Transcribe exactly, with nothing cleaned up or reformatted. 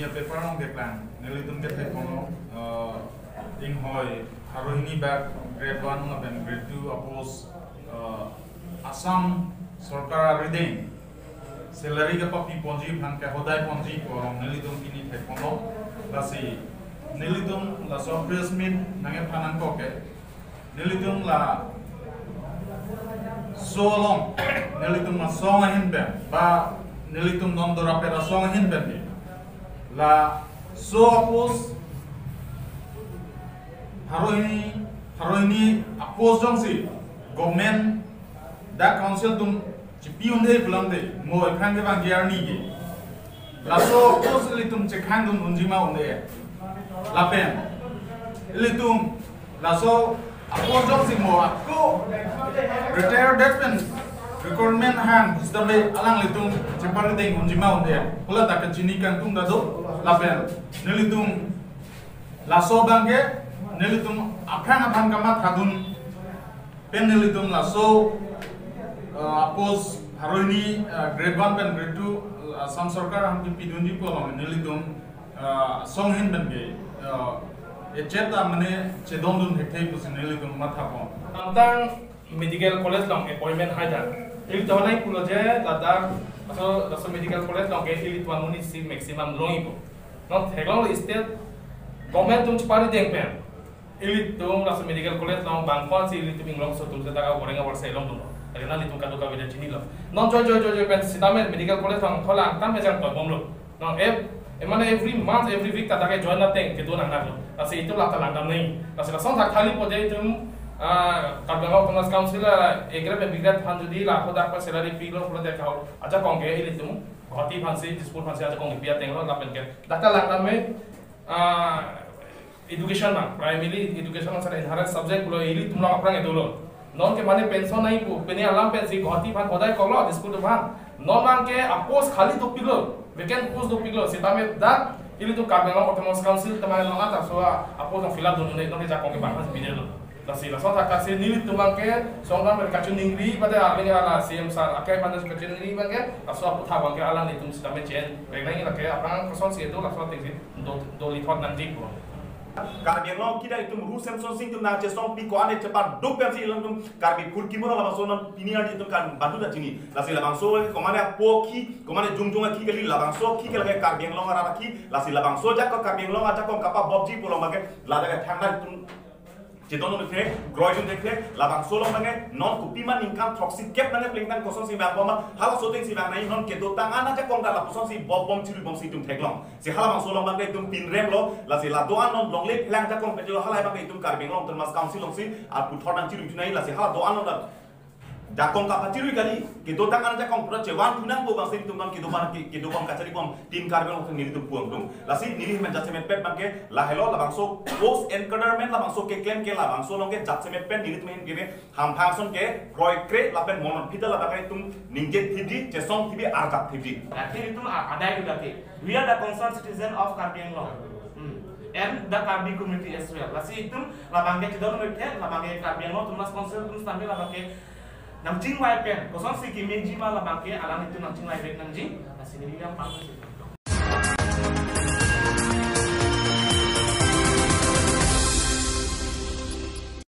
Ya, paper along keklang, nelitum kethek kono, eh, inghoi, pharo hini bak grade one lapen grade two a-post, eh, Assam Sorkar arideng salary kapapi ponji aphan kahodai ponji pu along nelitum pini thek kono. Lasi nelitum laso press meet nangkephan nangkok ke, nelitum laso along, nelitum asong ahin pen, ba nelitum non dorapet asong ahin pen ke, laso a-post pharo hini, pharo hini a-post jongsi government dak council atum chipi un-e pulang de, mo ephan kevang G R ni ke. Laso a-post ilitum chekhang dun unji ma un-e. Lapen ilitum laso a-post jongsi mo ako retired pen recruitment hang sitame alanglitum cheparideng unji ma un-e. Pula ta kachini kangtung ta do, lapen nelitum laso abang ke nelitum aphrang aphan kamatha dun pen nelitum laso, eh, a-post pharo hini, eh, grade one pen grade two, eh, Assam Sorkar ahin kipi dunji pu along nelitum, eh, asong ahin pen ke, eh, echet ta mane chedon dun thekthe pusi nelitum matha pon. Tangtang Medical College along appointment hai ta. Ilitum nai pulo je ladak, laso, laso Medical College along ke ilitum amonit si maximum longji pu. Non theklong lo state government atum cheparideng pen ilitum laso Medical College along bang aphan si ilitum inglong so atum seta ka goreng awar selong dun. Karena ilitum kadokave ta chinilo. Non join, join, join, join pen sitame Medical College along tholang tam mejang toibomlo. Non ev-, emane every month, every week ta dak ke join ateng kedo nang nang lo. Lasi itum lata langdam nangji. Lasi lason thakthak li pode itum, ah, Karbi Anglong Autonomous Council, ah, A grade pen B grade aphan jodi la phodak pa salary pilo pulote kahor ajakong ke ilitum Guwahati aphan si, Dispur aphan si ajakong kipi ateng lo, lapen ke dak ta langdam me, ah, education abang, primary education abang sara inherent subject pulo ilitum along aphrang ke dolo. Non ke mane pension nangji pu, pini alam pensi Guwahati aphan hodai koklo, Dispur atum aphan. Non abang ke a-post khali dopiklo, vacant post dopiklo, sitame dak ilitum Karbi Anglong Autonomous Council atum along ata so a-post along fill up dun un-e, non ke ajakong ke bang aphan si pidetlo. Lasi lason thakthak si nelitum abang ke, songdam kachiningri, pada aling ala C M sir, akai pada kachiningri abang ke, laso aputhak abang ke alanglitum sitame chen, penang lake aphrang kosonsi do, laso ateng si do, do lithot nangji pu. Karbi Anglong kida itum Ru Semson Sing atum nangchesongpi ko-an cheparduk pensi ilitum Karbi Kurkimor labangso non pini arni itum kan bandu ta chini. Lasi labangso komane apo akhi, komane jongjong akhi kali, labangso akhi kali Karbi Anglong arat akhi, lasi labangso ajakong Karbi Anglong ajakong kapabobji pu along abang ke, ladak thangna itum chedon dun thekthe, kroi dun thekthe, labangso along abang ke, non kopima ningkan throksi kep nang plengtang kosonsi vangbom ma, halaso ateng si vang nangji, non kedotang an ajakong ta lapusonsi bobbom chiribom si itum theklong. Si halabangso along abang ke itum pinrem lo, lasi la do-an non longle phelang ajakong pejelo, halabang ke itum Karbi Anglong Autonomous Council alongsi aputhot nangchirui thu nangji, lasi hala do-an non ta jakong kapachirui kali, kedotang an ajakong pura chevan thu nangpo abang si itum abang kedo abang ke, kedo abang kacharibom Team Karbi Anglong atum nelitum puang dung. Lasi neli hemen jasemet pet abang ke lahelo, labangso post encadrement labangso keklem ke labangso along ke jasemet pen nelitum ahin keme hamphang ason ke kroikre lapen mononphit ta ladak itum ningje thipji, chesong thipji, arjap thipji. Lake itum a-, adai tu lake. We are the concerned citizen of Karbi Anglong. Hmm. And the Karbi community as well. Lasi itum labang ke chedon thekthe, labang ke Karbi Anglong Autonomous Council atum sitame labang ke nangchingvai pen, kosonsi kemeji ma labang ke alanglitum nangchingvai vek nangji, lasi neli yang pang si.